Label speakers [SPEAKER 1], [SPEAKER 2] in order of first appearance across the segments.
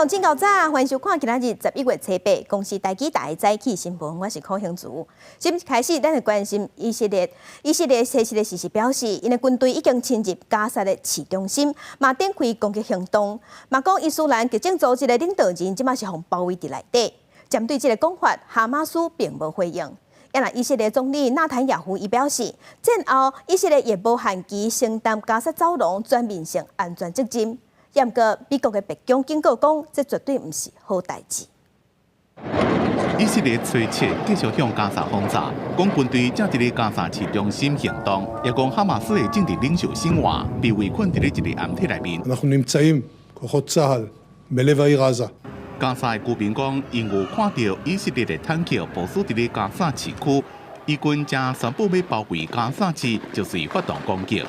[SPEAKER 1] 鄉親𠢕早，歡迎收看今仔日11月初八公視台語台早起新聞，我是柯興竹。新聞開始，咱來關心以色列。以色列證實的事實表示，𪜶的軍隊已經侵入加薩的市中心，嘛展開攻擊行動。嘛講伊斯蘭激進組織的領導人這馬是予包圍佇內底。針對這個講法，哈馬斯並無回應。啊若以色列總理納坦雅胡伊表示，戰後以色列會無限期承擔加薩走廊全面性安全責任。毋過，美國的白宮警告講，這絕對毋是好代誌。
[SPEAKER 2] 以色列初七繼續向加薩轟炸，講軍隊正佇咧加薩市中心行動，也講哈馬斯的政治領袖辛瓦被圍困佇咧一个掩體內面。
[SPEAKER 3] אנחנו נמצאים, כוחות צה"ל, בלב העיר עזה.
[SPEAKER 2] 加薩的居民講，𪜶有看著以色列的坦克部署佇咧加薩市區，以軍正宣布欲包圍加薩市，就是發動攻擊。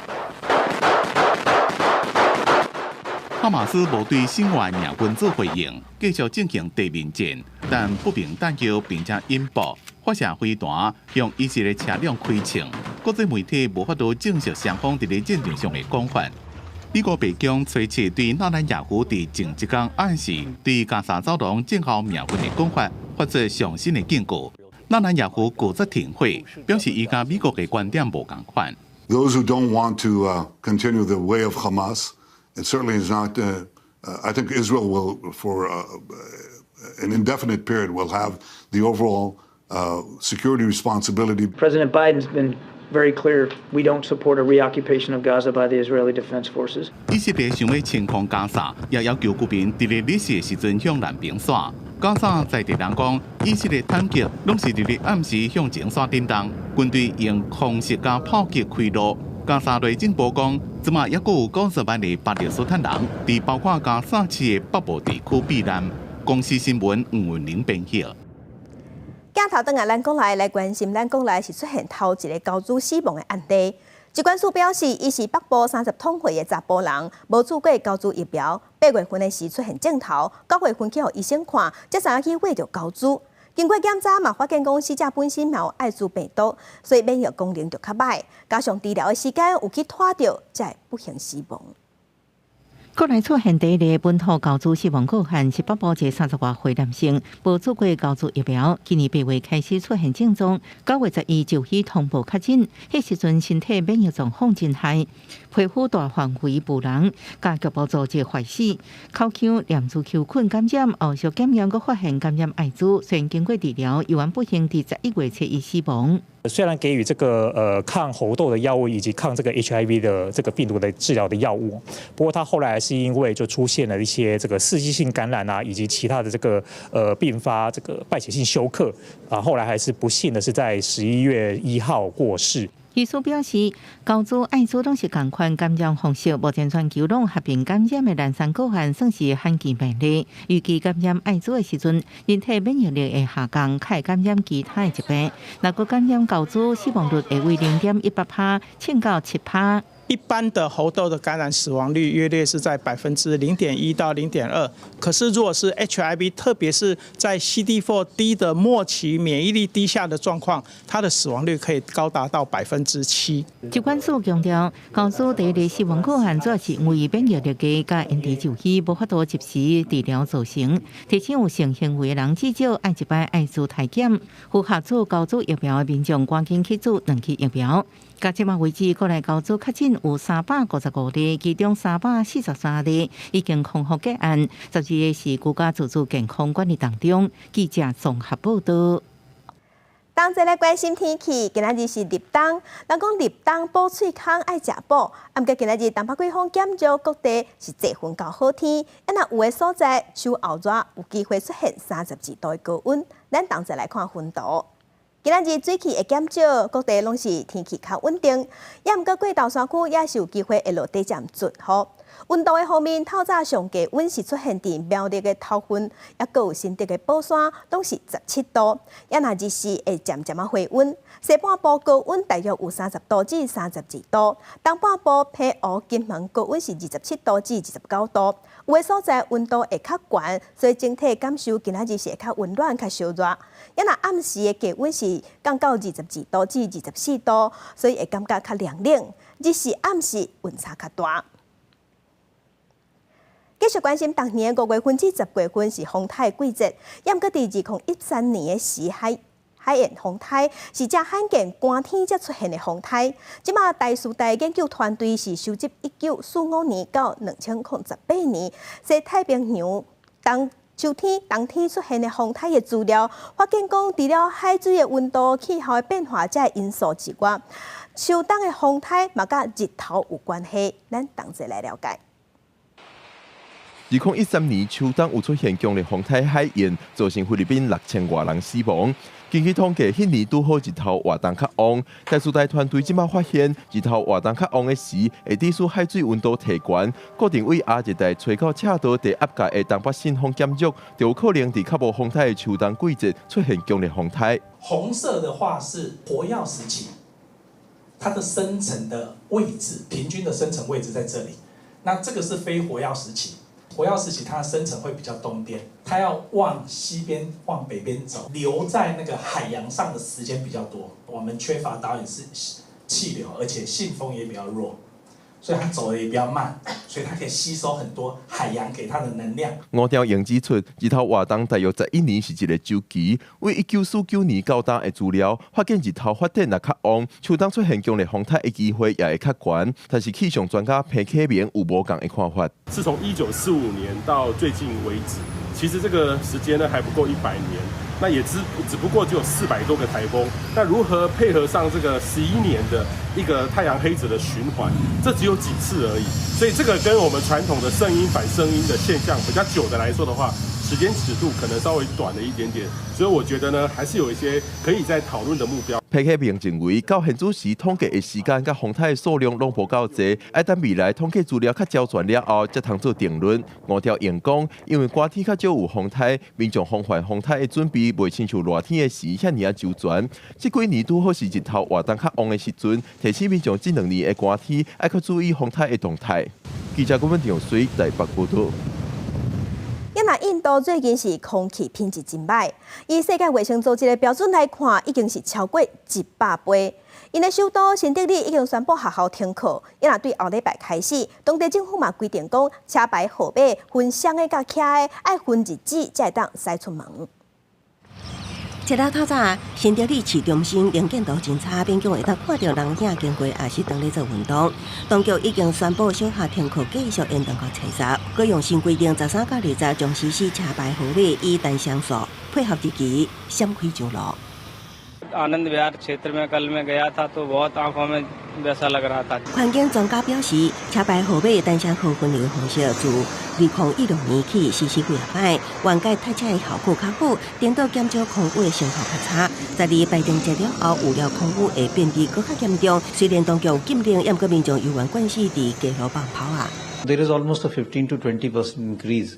[SPEAKER 2] 哈馬斯無對辛瓦命運做回應，繼續進行地面戰，但不明彈藥並且引爆，發射飛彈向以色列車輛開槍。國際媒體無法度證實雙方佇咧戰場上的講法。美國白宮初七對納坦雅胡佇前一工暗時對加薩走廊戰後命運的講法發出上新的警告。納坦雅胡拒絕停火，表示伊佮美國的觀點無仝款。
[SPEAKER 4] Those who don't want to continue the way of Hamas. It certainly is not. I think Israel will, for an indefinite period, will have the overall security responsibility.
[SPEAKER 5] President Biden's been very clear. We don't support a reoccupation of Gaza by the Israeli Defense Forces.
[SPEAKER 2] 以色列想欲清空加薩，也要求居民佇咧日食的時陣向南邊徙。加薩在地人講，以色列坦克攏是佇咧暗時向前徙振動，軍隊用空襲佮炮擊開路。加薩內政部講，這馬猶閣有90萬个巴勒斯坦人，佇包括加薩市的北部地區避難。公視新聞吳文玲編譯。
[SPEAKER 1] 鏡頭轉來咱國內來關心，咱國內是出現頭一个猴痘死亡的案例。疾管署表示，伊是北部30通歲的查埔人，無注過猴痘疫苗。8月份的時出現症頭，9月份去予醫生看，才知影去驗著猴痘。經過檢查嘛，發現講死者本身嘛有愛滋病毒，所以免疫功能就較䆀。加上治療的時間有去拖著，才會不幸死亡。
[SPEAKER 6] 國內出現第一例本土猴痘死亡個案，是北部一个30外歲男性，無注過猴痘疫苗。今年8月開始出現症狀，9月11就醫通報確診。彼時陣身體免疫狀況真歹，皮膚大範圍浮膿，佮局部組織壞死，口腔念珠球菌感染，後續檢驗閣發現感染艾滋。雖然經過治療，猶原不幸佇11月初一死亡。
[SPEAKER 7] 雖然給予這個抗猴痘的藥物以及抗這個 HIV 的這個病毒的治療的藥物，不過他後來是因為就出現了一些這個刺激性感染啊，以及其他的這個併發這個敗血性休克啊，後來還是不幸的是在11月1號過世。
[SPEAKER 6] 醫師表示，猴痘、艾滋攏是仝款感染方式，目前全球攏合併感染的濫山個案算是罕見病例。預計感染艾滋的時陣，人體免疫力會下降，較會感染其他的疾病。若閣感染猴痘，死亡率會為0.18趴，升到7趴。
[SPEAKER 8] 一般的猴痘的感染死亡率約略是在0.1%到0.2%，可是如果是 HIV，特別是在 CD4 低的末期免疫力低下的狀況，它的死亡率可以高達到7%。
[SPEAKER 6] 疾管署強調，猴痘第一例死亡個案主要是因為免疫力低，佮延遲就醫，無法度及時治療造成。提醒有性行為的人至少愛一擺艾滋篩檢，符合注猴痘疫苗的民眾趕緊去注兩劑疫苗。到這馬為止，國內猴痘確診有355例，其中343例已經康復結案，12个是居家自主健康管理當中。記者綜合報道。
[SPEAKER 1] 同齊來關心天氣，今仔日是立冬，人講立冬補喙空愛食補，毋過今仔日東北季風減弱，各地是濟雲到好天，啊若有的所在，秋後熱有機會出現32度的高溫。咱同齊來看雲圖。今仔日水汽會減少，各地攏是天氣較穩定。也毋過過豆山區也是有機會會落短暫陣雨。溫度的方面，透早上低溫是出現佇苗栗的頭份，抑閣有新竹的寶山，攏是17度。也若日時會漸漸仔回溫，西半部高溫大約有30度至32度，東半部澎湖、金門高溫是27度至29度。有的所在溫度會較懸，所以整體感受今仔日是會較溫暖、較燒熱。也若暗時的低溫是降到22度至24度，所以會感覺較涼冷。日時暗時溫差較大。繼續關心，逐年5月份至10月份是風颱季節，毋過佇2013年的時海燕風颱是遮罕見寒天才出現的風颱。這馬台師大研究團隊是收集1945年到2018年西太平洋當秋天、冬天出現的風颱的資料，發現講除了海水的溫度、氣候的變化這个因素之外，秋冬的風颱嘛佮日頭有關係。咱同齊來了解。
[SPEAKER 9] 2013年秋冬有出現強烈風颱海燕，造成菲律賓6000外人死亡。根據統計，彼年拄好日頭活動較旺。台師大團隊這馬發現，日頭活動較旺的時，會致使海水溫度提懸，固定位亞熱帶吹到赤道低壓界的東北信風減弱，就有可能佇較無風颱的秋冬季節出現強烈風颱。
[SPEAKER 10] 紅色的話是活躍時期，它的生成的位置，平均的生成位置在這裡。那這個是非活躍時期。活躍時期，它的生成會比較東邊，它要往西邊、往北邊走，留在那個海洋上的時間比較多。我們缺乏導引式氣流，而且信風也比較弱，所以它走得也比較慢，所以它可以吸收很多海洋給它的能量。
[SPEAKER 9] 吳兆榮指出，日頭活動大約11年是一個週期。為1949年到今的資料，發現日頭發展若較旺，秋冬出現強烈風颱的機會也會較懸。但是氣象專家彭啟明有無仝的看法。
[SPEAKER 11] 是從1945年到最近為止，其實這個時間呢還不夠100年，那也只不過只有400多個颱風。那如何配合上這個11年的一個太陽黑子的循環？這只有幾次而已。所以這個跟我們傳統的聖嬰反聖嬰的現象比較久的來說的話，時間尺度可能稍微短了一點點。所以我覺得呢，還是有一些可以再討論的目標。
[SPEAKER 9] 彭啟明認為，到現此時統計的時間佮風颱的數量攏無夠濟，愛等未來統計資料較齊全了後，才通做定論。吳兆榮講，因為寒天較少有風颱，民眾防範風颱的準備袂親像熱天的時遐爾仔周全。這幾年拄好是日頭活動較旺的時陣，提醒民眾這兩年的寒天愛較注意風颱的動態。記者郭文長水台北報道。
[SPEAKER 1] 因為印度最近是空氣品質真䆀，以世界衛生組織的標準來看，已經是超過100倍。𪜶的首都新德里已經宣布學校停課，因為對後禮拜開始，當地政府嘛規定講，車牌號碼分雙的佮騎的，愛分日子才會當駛出門。
[SPEAKER 12] 一日透早，新德里市中心能見度真差，勉強會當看著人影經過，抑是當咧做運動。當局已經宣布小學停課，繼續延長到初十。閣用新規定，13到20將實施車牌號碼以單雙數配合日期閃開上路。
[SPEAKER 13] आनंद विहार क्षेत्र में कल मैं गया था तो बहुत आंखों में वैसा लग रहा था。
[SPEAKER 12] 環境專家表示，車牌號碼單雙號分流方式自2016年起實施幾仔擺，緩解塞車的效果較好，顛倒減少空污的成效較差。十二排燈節了後，有了空污會變得閣較嚴重。雖然當局有禁令，毋過民眾猶原慣勢佇街路放炮仔。
[SPEAKER 14] There is almost a 15 to 20% increase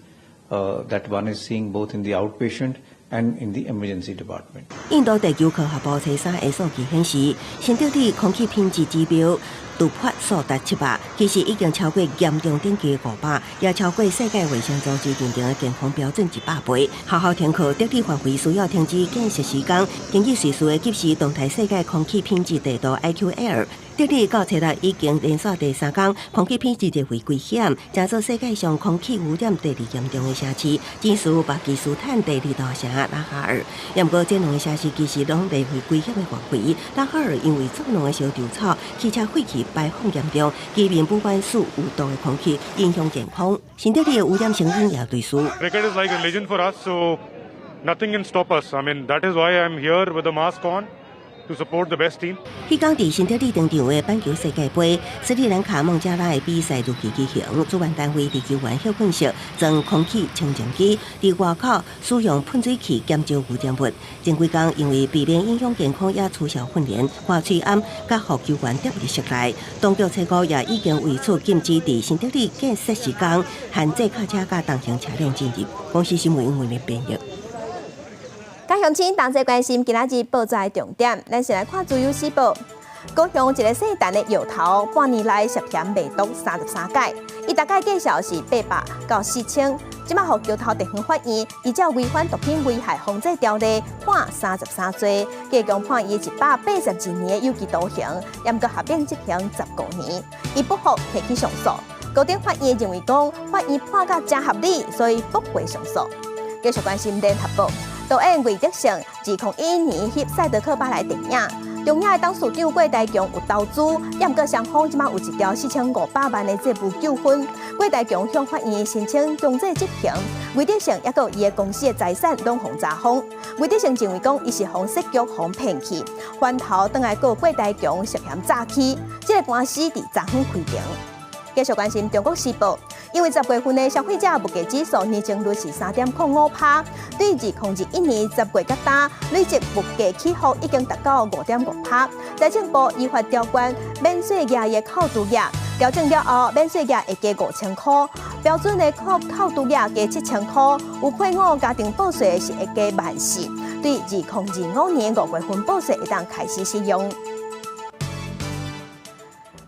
[SPEAKER 14] that one is seeing both in the outpatient and in the emergency department.
[SPEAKER 12] 印度地球科學部初三的數據顯示，新德里空氣品質指標突破數達700，其實已經超過嚴重等級500，也超過世界衛生組織認定的健康標準100倍。學校停課，德里範圍需要停止建設施工，根據瑞士的即時動態世界空氣品質地圖 IQAir，德里到初六已經連續第三工空氣品質列為危險，成做世界上空氣污染第二嚴重的城市，僅次於巴基斯坦第二大城拉合爾。毋過這兩个城市其實攏列為危險的範圍。拉合爾因為作農的燒稻草，汽車廢氣排放嚴重，居民不管使有毒的空氣，影響健康。新德里的污染成因也類似。
[SPEAKER 15] Cricket is like a religion for us, so nothing can stop us. I mean, that is why I'm here with the mask on to support the best team.
[SPEAKER 12] 彼工佇新德里登場的板球世界盃，斯里蘭卡孟加拉的比賽如期舉行。主辦單位佇球員歇睏室裝空氣清淨機，佇外口使用噴水器減少污染物。前幾工因為避免影響健康，也取消訓練，掛喙罨，佮予球員踮佇室內。當局初五也已經為此禁止佇新德里建設施工，限制轎車佮重型車輛進入。公視新聞為您編譯。
[SPEAKER 1] 各鄉親同齊關心今仔日報紙的重點，咱先來看《自由時報》。高雄一个姓陳的藥頭，半年來涉嫌賣毒33擺，伊逐擺價數是800到4000。這馬予橋頭地方法院依照違反毒品危害防制條例判33罪，加強判伊182年的有期徒刑，猶閣合併執行15年。伊不服提起上訴。高等法院認為講，法院判甲誠合理，所以駁回上訴。繼續關心聯合報，導演魏德聖2001年翕《賽德克巴萊》電影，中影的董事長郭台強有投資，也毋過雙方這馬有一條4500萬的債務糾紛。郭台強向法院申請強制執行，魏德聖抑閣有伊的公司的財產攏予查封。魏德聖認為講，伊是予設局予騙去，翻頭轉來告郭台強涉嫌詐欺，這個官司佇昨昏開庭。繼續關心中國時報，因為10月份的消費者物價指數年增率是3.05%，對2021年10月佮今累計物價起伏已經達到5.5%。財政部依法調懸免稅額的扣除額，調整了後，免稅額會加5000箍，標準的扣除額加7000箍，有配偶家庭報稅是會加1.4萬。對2025年5月份報稅會當開始適用。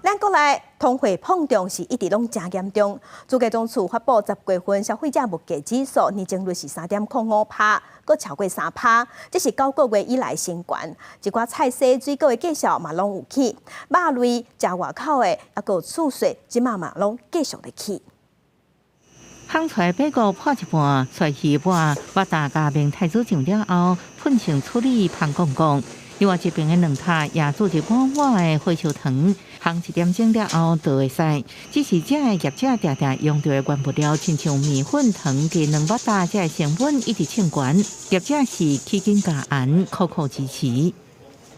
[SPEAKER 1] 咱國內通貨膨脹是一直攏誠嚴重。主計總處發布10月份消費者物價指數年增率是3.05%，閣超過3%，這是9個月以來新懸。一寡菜蔬水果的價數嘛攏有起，肉類、食外口的，抑閣厝稅，這馬嘛攏繼續咧起。
[SPEAKER 6] 烘出來白果破一半，出魚抹，把大加明太子醬了後，噴成處理芳摃摃。另外一邊的卵塔也煮入滿滿的火燒糖，烘一點鐘了後就會使。只是這个業者定定用著的原物料，親像麵粉、糖、雞卵、肉蛋，這个成本一直衝懸。業者是起緊加鹽，苦苦支持。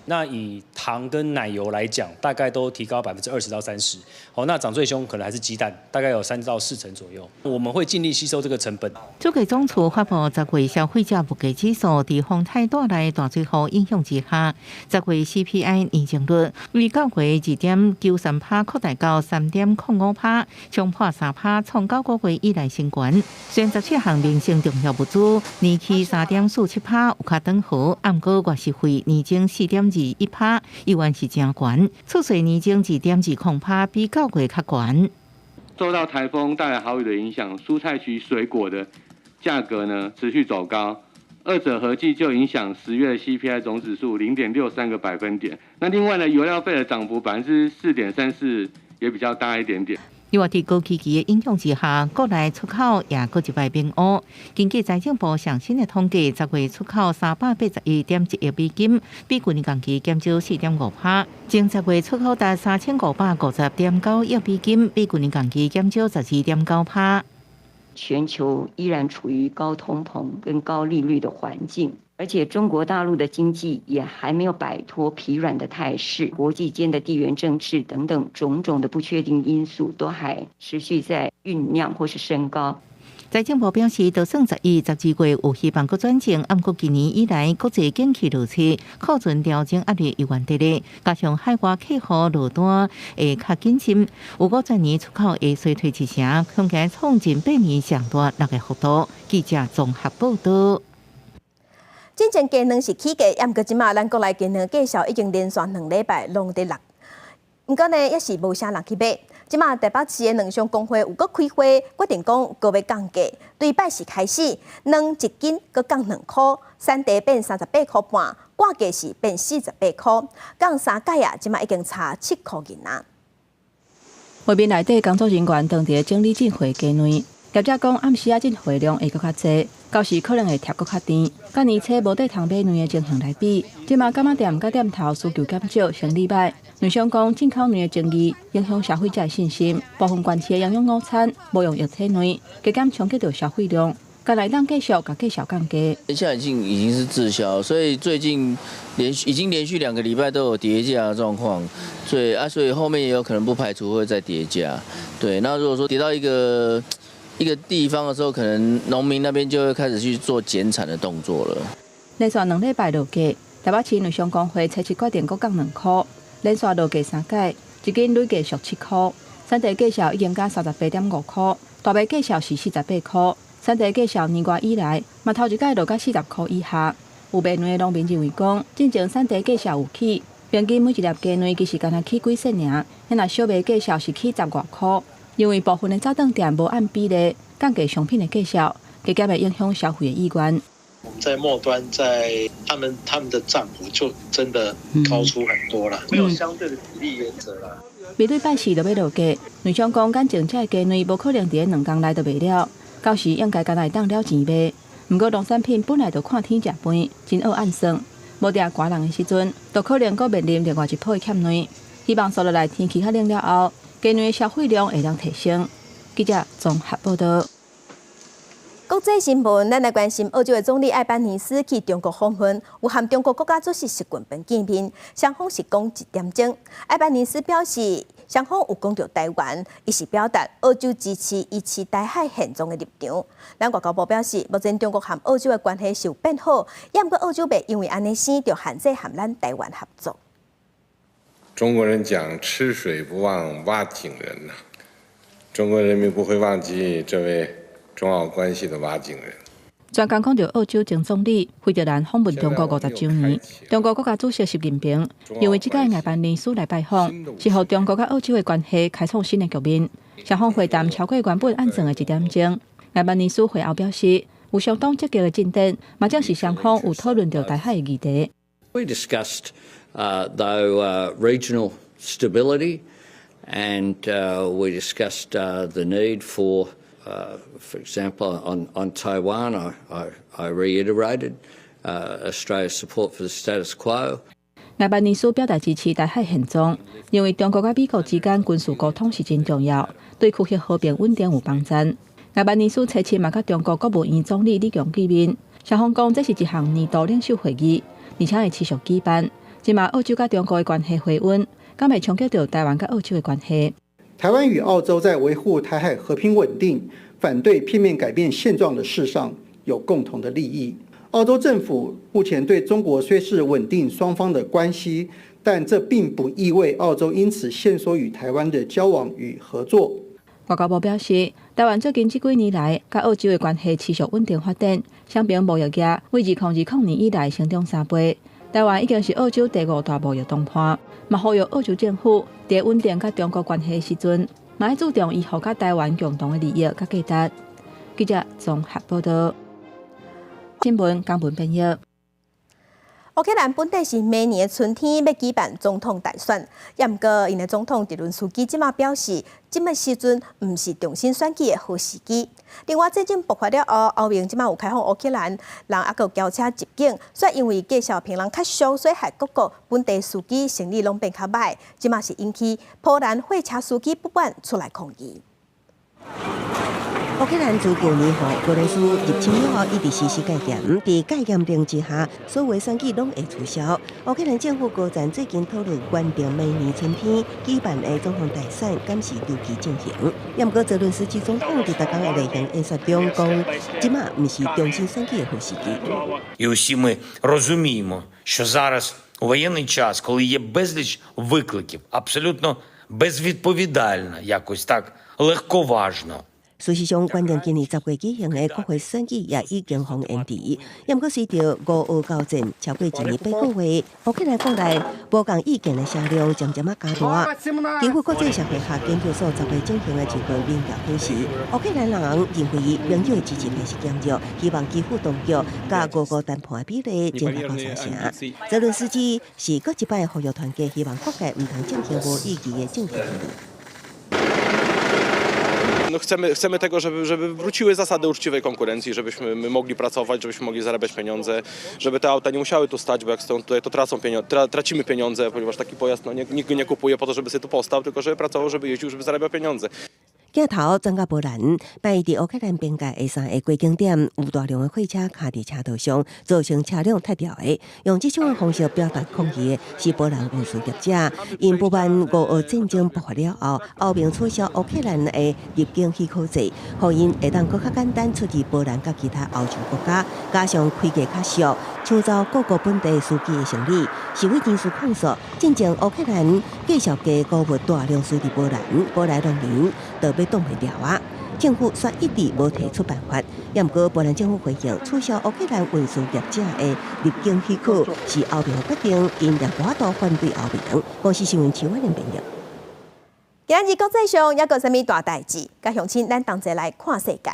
[SPEAKER 16] 那以糖跟奶油來講，大概都提高20%到30%。好，那漲最兇可能還是雞蛋，大概有3到4成左右。我們會盡力吸收這個成本。
[SPEAKER 6] 主計總處發布十月消費者物價指數，佇風颱帶來大水雨影響之下，十月 CPI 年增率為9月2.93%擴大到3.05%，衝破3%，創9個月以來新懸。雖然17項民生重要物資年起3.47%有較轉好，毋過外食費年增4.21%，依然是誠懸。厝稅年增2.20%，比9月較懸。
[SPEAKER 17] 受到颱風帶來豪雨的影響，蔬菜及水果的價格呢持續走高，二者合計就影響10月 CPI 總指數0.63個百分點。那另外呢，油料費的漲幅4.34%，也比較大一點點。
[SPEAKER 6] 另外，佇高基期的影響之下，國內出口也閣一擺變烏。根據財政部上新的統計，10月出口381.1億美金，比舊年同期減少4.5%。前10月出口達3550.9億美金，比舊年同期減少12.9%。
[SPEAKER 18] 全球依然處於高通膨跟高利率的環境，而且中國大陸的經濟也還沒有擺脫疲軟的態勢，國際間的地緣政治等等種種的不確定因素都還持續在醞釀或是升高。
[SPEAKER 6] 財政部表示，就算11、12月有希望閣轉正，毋過今年以來國際景氣落差，庫存調整壓力猶原佇咧，加上海外客戶落單會較謹慎，預估全年出口會衰退一成，恐驚創近8年上大落的幅度。記者綜合報導。
[SPEAKER 1] 之前雞卵是起價，毋過這馬咱國內雞卵價數已經連續2禮拜攏佇落。毋過呢，猶是無啥人去買。這馬台北市的卵商公會有閣開會，決定講閣欲降價，對拜四開始，卵一斤閣降2箍，產地變38.5箍，割價是變48箍，降三改啊，這馬已經差7箍銀啊。
[SPEAKER 19] 畫面內底工作人員當佇整理進貨雞卵，業者講暗時仔進貨量會閣較濟，到時可能會疊閣較甜。佮年初無地通買卵的情形來比，這馬柑仔店佮店頭需求減少，生意䆀。卵商講進口卵的爭議影響消費者的信心，部分縣市的營養午餐無用液體卵，加減衝擊著消費量。閣來當繼續共價數降低。
[SPEAKER 20] 現在已經是滯銷，所以最近已經連續2個禮拜都有跌價的狀況，所以後面也有可能不排除會再跌價。對，那如果說跌到一個地方的時候，可能農民那邊就會開始去做減產的動作了。
[SPEAKER 19] 連續2禮拜落價，台北市卵商公會初七決定閣降2箍，連續落價三改，一斤累計俗7箍。產地價數已經降38.5箍，大麥價數是48箍。產地價數年外以來，嘛頭一改落到40箍以下。有賣卵的農民認為講，進前產地價數有起，平均每一粒雞卵其實干焦起幾仙爾，若小麥價數是起十外箍。因為部分的早頓店無按比例降低商品的價數，加減會影響消費的意願。
[SPEAKER 21] 我們在末端，在他們的漲幅就真的高出很多了，沒有相對的比例原則啦。
[SPEAKER 19] 面對拜四就欲落價，內商講眼前這个雞卵無可能佇兩工內就賣了，到時應該敢若會當了錢賣。毋過農產品本來就看天食飯，真惡按算，無佇寒人的時陣，就可能閣面臨另外一波的欠卵。希望紲落來天氣較冷了後，雞卵的消費量會當提升。記者綜合報道。
[SPEAKER 1] 國際新聞，咱來關心澳洲的總理艾班尼斯去中國訪問，有和中國國家主席習近平見面，雙方是講一點鐘。艾班尼斯表示，雙方有講著台灣，伊是表達澳洲支持維持台海現狀的立場。咱外交部表示，目前中國和澳洲的關係是有變好，也毋過澳洲袂因為按呢生就限制和咱台灣合作。
[SPEAKER 3] 中國人講吃水不忘挖井人吶，中國人民不會忘記這位中澳關係的挖井人。
[SPEAKER 19] 專工講著澳洲前總理惠特蘭訪問中國50週年，中國國家主席習近平認為這擺艾班尼斯來拜訪，是予中國佮澳洲的關係開創新的局面。雙方會談超過原本按算的一點鐘。艾班尼斯會後表示，有相當積極的進展，嘛證實雙方有討論著台海的議題。
[SPEAKER 22] We discussed, though, regional stability, and we discussed the need for example, on Taiwan, I reiterated Australia's support for the status quo.
[SPEAKER 19] 艾班尼斯表達支持台海現狀，認為中國佮美國之間軍事溝通是真重要，對區域和平穩定有幫助。艾班尼斯初七嘛佮中國國務院總理李強見面，雙方講這是一項年度領袖會議，而且會持續舉辦。這馬澳洲佮中國的關係回溫，敢會衝擊著台灣佮澳洲的關係？
[SPEAKER 23] 台灣與澳洲在維護台海和平穩定、反對片面改變現狀的事上有共同的利益。澳洲政府目前對中國雖是穩定雙方的關係，但這並不意味澳洲因此限縮與台灣的交往與合作。
[SPEAKER 19] 外交部表示，台灣最近這幾年來，佮澳洲的關係持續穩定發展，雙邊貿易額為2020年以來成長3倍。台灣已經是澳洲第五大貿易同伴，嘛呼籲澳洲政府佇穩定佮中國關係時陣，嘛愛注重維護佮台灣共同的利益佮價值。記者綜合報道。新聞江文編譯。
[SPEAKER 1] 烏克蘭本底是明年的春天欲舉辦總統大選，也毋過𪜶的總統澤倫斯基這馬表示，這馬時陣毋是重新選舉的好時機。另外，戰爭爆發了後，歐盟這馬有開放烏克蘭人猶閣轎車入境，煞因為價數平人較俗，所以害各國本地司機生理攏變較䆀。這馬是引起波蘭貨車司機不滿出來抗議。
[SPEAKER 12] 烏克蘭自舊年予俄羅斯入侵了後，一直實施戒嚴。佇戒嚴令之下，所有選舉攏會取消。烏克蘭政府高層最近討論，原定明年春天舉辦的總統大選，敢是如期進行。也毋過，澤倫斯基總統佇逐工的例行演說中講，這馬毋是重新選舉的好時機。
[SPEAKER 24] І усі ми розуміємо, що зараз у воєнний час, коли є безліч викликів, абсолютно безвідповідально, якось так легковажно.
[SPEAKER 12] 事實上，原定今年10月舉行的國會選舉也已經予延遲。也毋過隨著烏俄交戰超過1年8個月，烏克蘭國內無仝意見的聲量漸漸仔加大。基輔國際社會學研究所10月進行的一份民調顯示，烏克蘭人認為民眾的支持率是減弱，希望基輔當局佮俄國談判的比例增加到三成。澤倫斯基是閣一擺呼籲團結，希望各界毋通進行無意義的政治協議。
[SPEAKER 25] No chcemy tego, żeby wróciły zasady uczciwej konkurencji, żebyśmy my mogli pracować, żebyśmy mogli zarabiać pieniądze, żeby te auta nie musiały tu stać, bo jak stoją tutaj, to tracimy pieniądze, ponieważ taki pojazd no, nie, nikt go nie kupuje po to, żeby sobie tu postał, tylko żeby pracował, żeby jeździł, żeby zarabiał pieniądze.
[SPEAKER 12] 鏡頭轉到波蘭，拜佇烏克蘭邊界的三個過境點，有大量的貨車卡佇車道上，造成車輛塞牢的。用這種方式表達抗議的是波蘭運輸業者，𪜶不滿烏俄戰爭爆發了後，歐盟取消烏克蘭的入境許可制，予𪜶會當閣較簡單出入波蘭佮其他歐洲國家，加上開價較俗，搶走各國本地司機的生理。示威人士控訴，進前烏克蘭繼續加穀物大量輸佇波蘭，波蘭農民都欲擋袂牢啊！政府卻一直無提出辦法，也毋過波蘭政府回應取消烏克蘭運輸業者的入境許可是歐盟的決定，𪜶也無法度反對歐盟。公視新聞徐婉玲編譯。
[SPEAKER 1] 今日國際上猶閣啥物大代誌？佮鄉親咱同齊來看世界。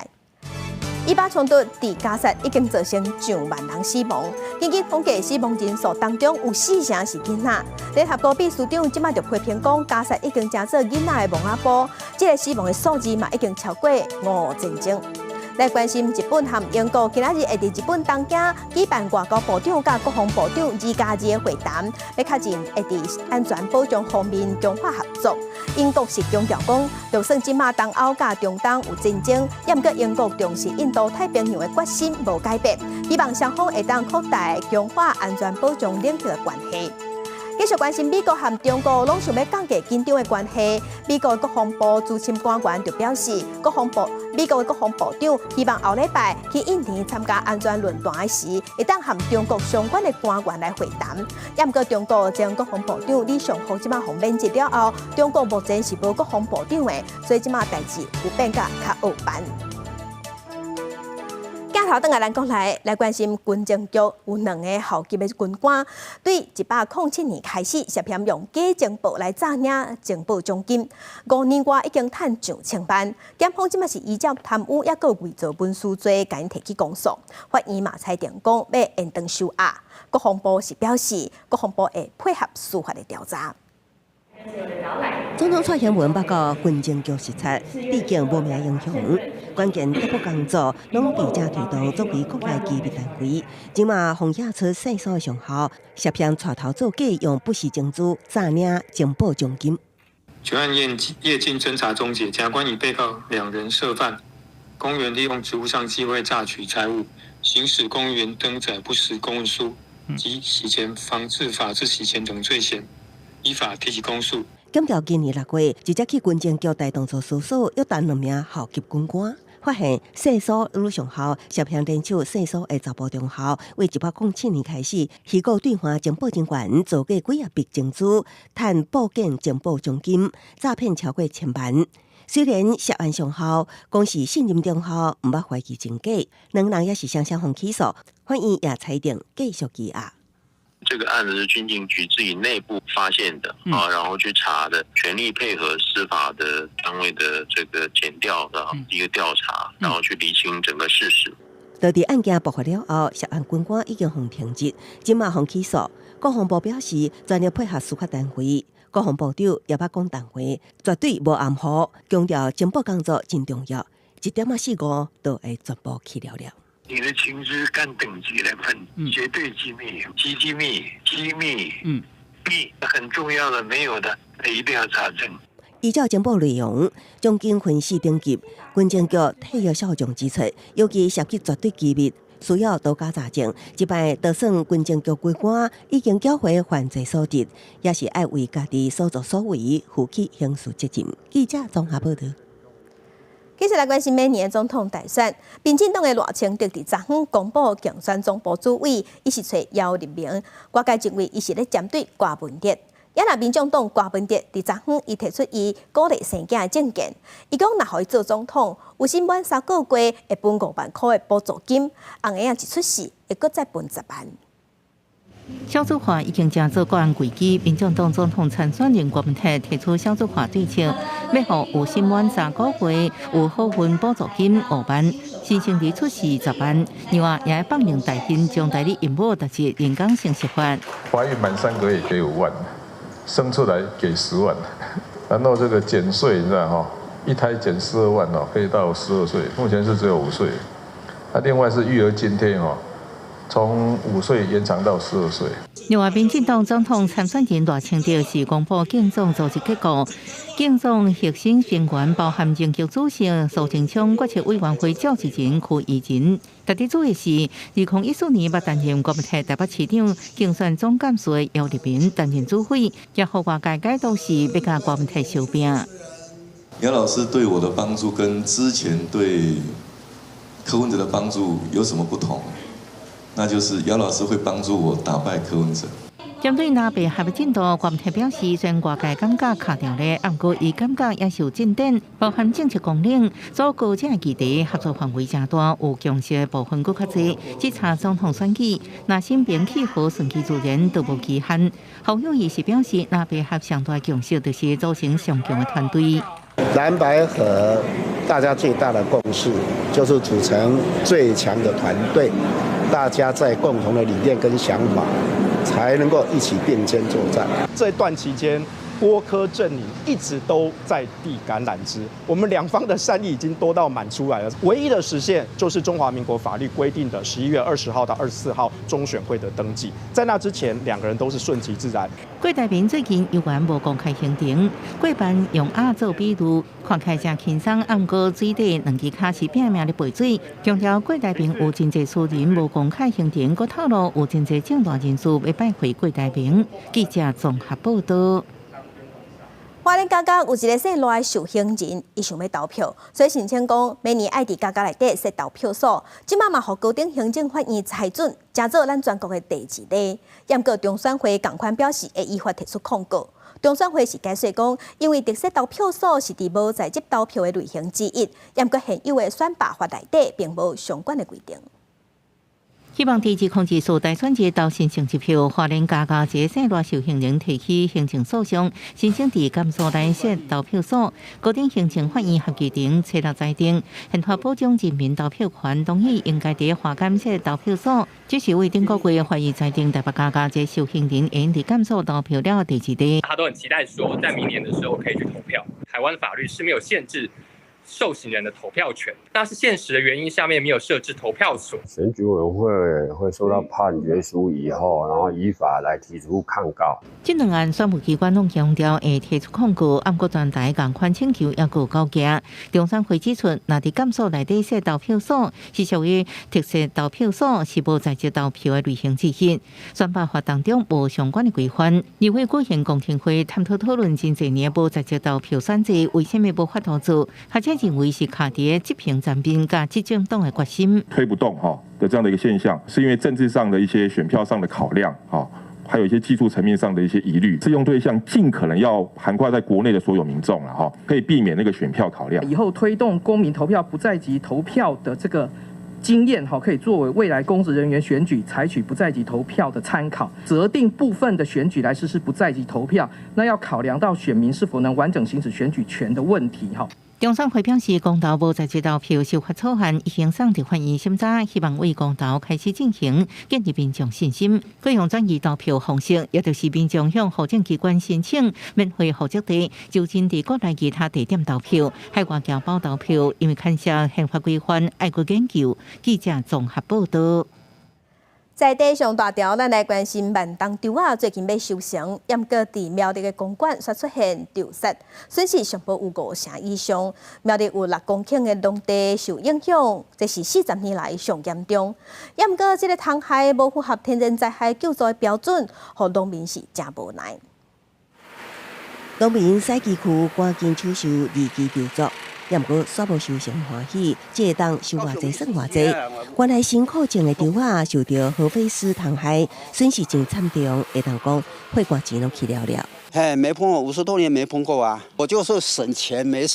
[SPEAKER 1] 以巴衝突佇加薩已經造成上萬人死亡，根據統計，死亡人數當中有四成是囡仔。聯合國秘書長這擺就批評講，加薩已經成做囡仔的亡仔埔，這个死亡的數字嘛已經超過5000宗。來關心日本和英國今仔日會佇日本東京舉辦外交部長佮國防部長2+2的會談，欲確認會佇安全保障方面強化合作。英國是強調講，就算這馬東歐佮中東有戰爭，猶毋過英國重視印度太平洋的決心無改變，希望雙方會當擴大強化安全保障領域的關係。繼續關心美國和中國攏想欲降低緊張的關係。美國國防部資深官員就表示，國防部美國的國防部長希望後禮拜去印尼參加安全論壇的時，會當和中國相關的官員來會談。猶毋過中國前國防部長李尚福這馬予免職了後，中國目前是無國防部長的，所以這馬代誌有變甲較惡辦。鏡頭轉來咱國內來關心軍情局有兩个校級的軍官，對107年開始涉嫌用假情報來詐領情報獎金，5年外已經趁上千萬。檢方這馬是依照貪污抑閣偽造文書罪，共𪜶提起公訴。法院嘛裁定講欲延長收押。國防部是表示，國防部會配合司法的調查。
[SPEAKER 12] 總統蔡英文捌到軍情局視察，致敬無名英雄。關鍵諜報工作攏佇遮推動，作為國內機密單位。這馬封驗出細數上校涉嫌帶頭作假，用不實證據詐領情報獎金。
[SPEAKER 2] 全案業經偵查終結，檢察官以被告兩人涉犯公員利用職務上機會詐取財物、行使公務員登載不實公文書及洗錢防治法之洗錢等罪嫌，依法提起公訴。
[SPEAKER 12] 檢調今年6月直接去軍情局台東司所，約談兩名校級軍官，發現細數女上校涉嫌聯手細數的查埔中校，為107年開始，虛構對岸情報人員造假幾仔筆證據，趁報警情報獎金，詐騙超過千萬。雖然涉案上校講是信任中校，毋捌懷疑真假，兩人也是雙雙予起訴，法院也裁定繼續羈押。
[SPEAKER 4] 這個案子是軍情局自己內部發現的啊，然後去查的，全力配合司法的單位的這個檢調的一個調查，然後去釐清整個事實。
[SPEAKER 12] 到佇案件爆發了後，涉案軍官已經予停職，這馬予起訴。國防部表示，全力配合司法單位。國防部長也捌講重話，絕對無含糊，強調情報工作真重要，1.45都會全部去了了。
[SPEAKER 5] 你的情資按等級來分，絕對機密、極機密、機密、密很重要的，沒有的，一定要查證。
[SPEAKER 12] 依照情報內容，將經分四等級，軍情局退役少將指出，尤其涉及絕對機密，需要多加查證。這擺就算軍情局軍官已經繳回犯罪所得，也是愛為家己所作所為負起刑事責任。記者綜合報導。
[SPEAKER 1] 繼續來關心明年總統大選，民進黨的賴清德佇昨昏公布競選總部主委，伊是揣姚立明，外界認為伊是咧針對柯文哲。也若民眾黨柯文哲佇昨昏伊提出伊鼓勵生囝的政見，伊講若予伊做總統，有生滿三個月會分5萬箍的補助金，紅嬰仔一出世會閣再分10萬。
[SPEAKER 6] 少子化已經成做國安危機，民進黨總統參選人柯文哲提出少子化對策，欲予有生滿三個月有好運補助金5萬，新生兒出世10萬，另外也放任代孕將代理孕母達至人工生殖法。
[SPEAKER 7] 懷孕滿3個月給5萬，生出來給10萬，然後這個減稅你知道哈？一胎減12萬哦，可以到12歲，目前是只有5歲。那另外是育兒津貼哦。從5歲延長到12歲。
[SPEAKER 6] 另外，民進黨總統參選人賴清德是公布競總組織結構，競總核心成員包含政協主席蘇貞昌、決策委員會召集人柯宜仁。特別注意是，2014年捌擔任國民黨台北市長競選總幹事的姚立明擔任主委，也予外界解讀是欲共柯文哲相拼。
[SPEAKER 8] 姚老師對我的幫助跟之前對柯文哲的幫助有什麼不同？那就是姚老師會幫助我打敗柯文哲。
[SPEAKER 6] 針對藍白合的進度，柯文哲表示，雖然外界感覺卡掉咧，毋過伊感覺也是有進展，包含政策綱領、組閣這議題合作範圍誠大，有共識的部分閣較濟。只差總統選舉，若心平氣和順其自然，都無期限。侯友宜是表示，藍白合上大共識就是組成上強的團隊。
[SPEAKER 9] 藍白合，大家最大的共識就是組成最強的團隊，大家在共同的理念跟想法，才能夠一起並肩作戰。
[SPEAKER 10] 這段期間，郭柯陣營一直都在遞橄欖枝，我們兩方的善意已經多到滿出來了。唯一的時限就是中華民國法律規定的11月20號到24號中選會的登記，在那之前，兩個人都是順其自然。
[SPEAKER 6] 郭台銘最近猶原無公開行程，過半用鴨做比喻，看起來誠輕鬆，毋過水底兩支跤是拼命咧撥水，強調郭台銘有真濟私人無公開行程，閣透露有真濟政大人士欲拜會郭台銘。記者綜合報道。
[SPEAKER 1] 花蓮佳佳有一个姓賴的受刑人，伊想欲投票，所以申請講明年愛佇佳佳內底設投票所。這擺嘛予高等行政法院裁准，成做咱全國的第二例。毋過中選會仝款表示會依法提出抗告。中選會是解釋講，因為特設投票所是佇無在籍投票的類型之一，毋過現有的選罷法內底並無相關的規定。
[SPEAKER 6] 希望佇2024大選日投神聖一票，花蓮佳佳一个姓賴受刑人提起行政訴訟，申請佇監所內設投票所。高等行政法院合議庭初六裁定，憲法保障人民投票權，同意應該佇花監設投票所。這是為頂個月法院裁定台北佳佳一个受刑人會佇監所投票了第二例。
[SPEAKER 11] 他都很期待說，在明年的時候可以去投票。台灣法律是沒有限制受刑人的投票權，那是現實的原因，下面沒有設置投票所。
[SPEAKER 13] 選舉委員會會收到判決書以後，然後依法來提出抗告。
[SPEAKER 6] 這兩案選務機關攏強調會提出抗告，毋過全台仝款請求猶閣交件。中選會指出，若佇監所內底設投票所，是屬於特設投票所，是無在籍投票的類型之一。選罷法當中無相關的規範。立委舉行公聽會，探討討論真濟年無在籍投票選制，為啥物無法度做？學者認為是卡佇執行層面佮執政黨的決心。
[SPEAKER 14] 推不動哈的這樣的一個現象，是因為政治上的一些選票上的考量，哈，還有一些技術層面上的一些疑慮。適用對象盡可能要涵蓋在國內的所有民眾了，哈，可以避免那個選票考量。
[SPEAKER 26] 以後推動公民投票不在籍投票的這個經驗，哈，可以作為未來公職人員選舉採取不在籍投票的參考。擇定部分的選舉來實施不在籍投票，那要考量到選民是否能完整行使選舉權的問題，哈。
[SPEAKER 6] 中選會表示，公投無在籍投票修法草案已經送佇法院審查，希望為公投開始進行建立民眾信心。採用轉移投票方式，也就是民眾向戶政機關申請免回戶籍地，就近佇國內其他地點投票，海外僑胞投票，因為牽涉憲法規範，愛閣研究。記者綜合報道。
[SPEAKER 1] 在地上大條，咱來關心萬東稻仔最近欲收成，毋過佇苗栗的公館煞出現稻虱，損失上無有五成以上。苗栗有6公頃的農地受影響，這是40年來上嚴重。毋過這个蟲害無符合天然災害救助的標準，予農民是誠無奈。
[SPEAKER 12] 農民駛機具趕緊搶收二季稻作。毋過煞無收成歡喜，這會當收偌濟算偌濟。原來辛苦種的稻仔受著褐飛虱蟲害，損失真慘重，會當講血汗錢攏去了了。
[SPEAKER 27] 嘿，沒碰過，50多年沒碰過啊！我就是省錢，沒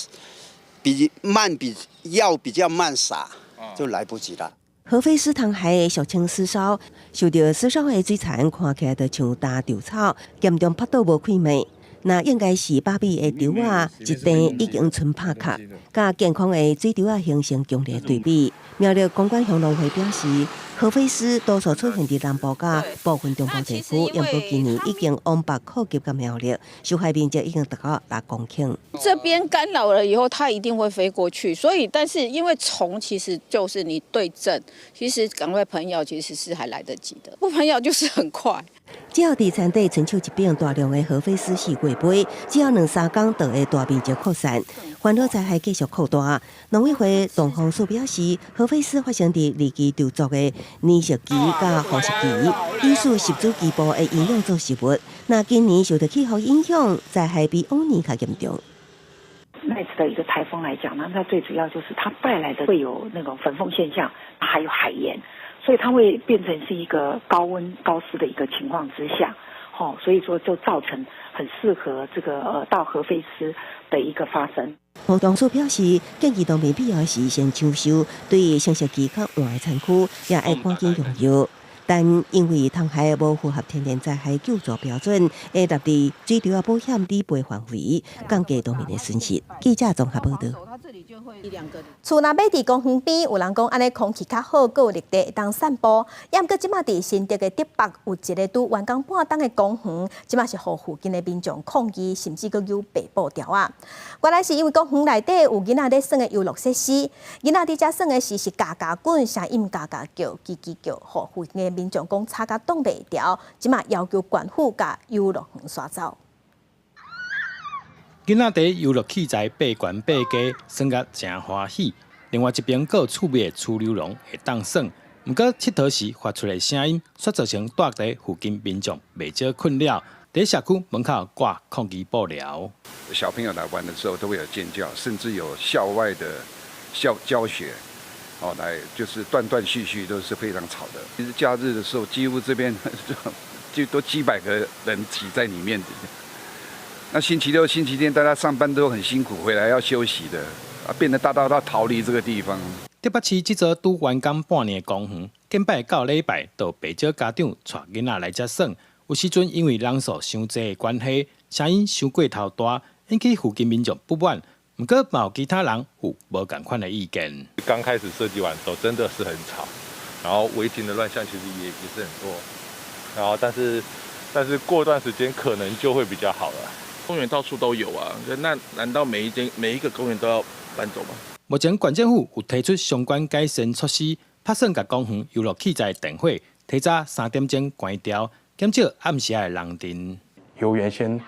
[SPEAKER 27] 比慢比藥比較慢撒，就來不及了。
[SPEAKER 12] 褐飛虱蟲害俗稱死燒，受著死燒的水田看起來就像焦稻草，嚴重曝到無開麥。那應該是飽美的稻仔，一地已經賰拍殼，佮健康的水稻仔形成強烈對比。苗栗公館鄉農會表示，褐飛虱多數出現佇南部佮部分中部地區，毋過今年已經往北擴及到苗栗，受害面積已經達到6公頃。
[SPEAKER 28] 這邊干擾了以後，它一定會飛過去，所以但是因為蟲其實就是你對症，其實趕快噴藥其實是還來得及的，不噴藥就是很快。
[SPEAKER 12] 只要佇田底伸手一爿大量的褐飛虱四界飛，只要兩三工就會大面積擴散，環保災害繼續擴大。農委會農防署表示，褐飛虱發生佇二季稻作的稔熟期佮雨熟期，以屬宿主基部的營養做食物。那今年受到氣候影響，災害比往年較嚴重。
[SPEAKER 29] 那次的一個颱風來講呢，它最主要就是它帶來的會有那種焚風現象，還有海鹽。所以它會變成是一個高溫高濕的一個情況之下，吼，所以說就造成很適合這個稻褐飛虱的一個發生。
[SPEAKER 12] 農房署表示，建議農民必要時先搶收，對成熟期較晚的田區，也愛趕緊用藥。但因為通海無符合天然災害救助標準，會納入水著保險理賠範圍，降低農民的損失。記者綜合報導。
[SPEAKER 1] 厝若買佇公園邊，有人講按呢空氣較好，閣有綠地會當散步。猶毋過這馬佇新竹的竹北有一个拄完工半冬的公園，這馬是予附近的民眾抗議，甚至閣有白布條仔。原來是因為公園內底有囡仔咧耍的遊樂設施，囡仔佇遮耍的時是嘎嘎滾，聲音嘎嘎叫，吱吱叫，予附近的民眾講吵甲擋袂牢，這馬要求縣府共遊樂園徙走。
[SPEAKER 3] 囡仔佇遊樂器材爬懸爬低，耍甲誠歡喜。另外一邊閣有趣味的儲溜廊會當耍，毋過𨑨迌時發出的聲音，煞造成蹛佇附近民眾袂少困擾。佇社區門口掛抗議布條。
[SPEAKER 15] 小朋友來玩的時候都會有尖叫，甚至有校外的校教學，哦，來就是斷斷續續都是非常吵的。其實假日的時候，幾乎這邊就都幾百個人擠在裡面。那星期六、星期天大家上班都很辛苦，回來要休息的，啊，變得大家都逃離這個地方。
[SPEAKER 3] 竹北市這座拄完工半年的公園，頂擺到禮拜就有袂少家長帶囡仔來遮耍。有時陣因為人數傷濟的關係，聲音傷過頭大，引起附近民眾不滿。毋過嘛有其他人有無仝款的意見。
[SPEAKER 7] 剛開始設計完的時候，真的是很吵，然後違停的亂象其實也是很多，然後但是過段時間可能就會比較好了。
[SPEAKER 16] 公園到處都有啊，那難道每一個公園都要搬走嗎？
[SPEAKER 3] 目前縣政府有提出相關改善措施，拍算共公園遊樂器材電火提早3點鐘關掉，減少暗時的人陣。
[SPEAKER 17] 由原先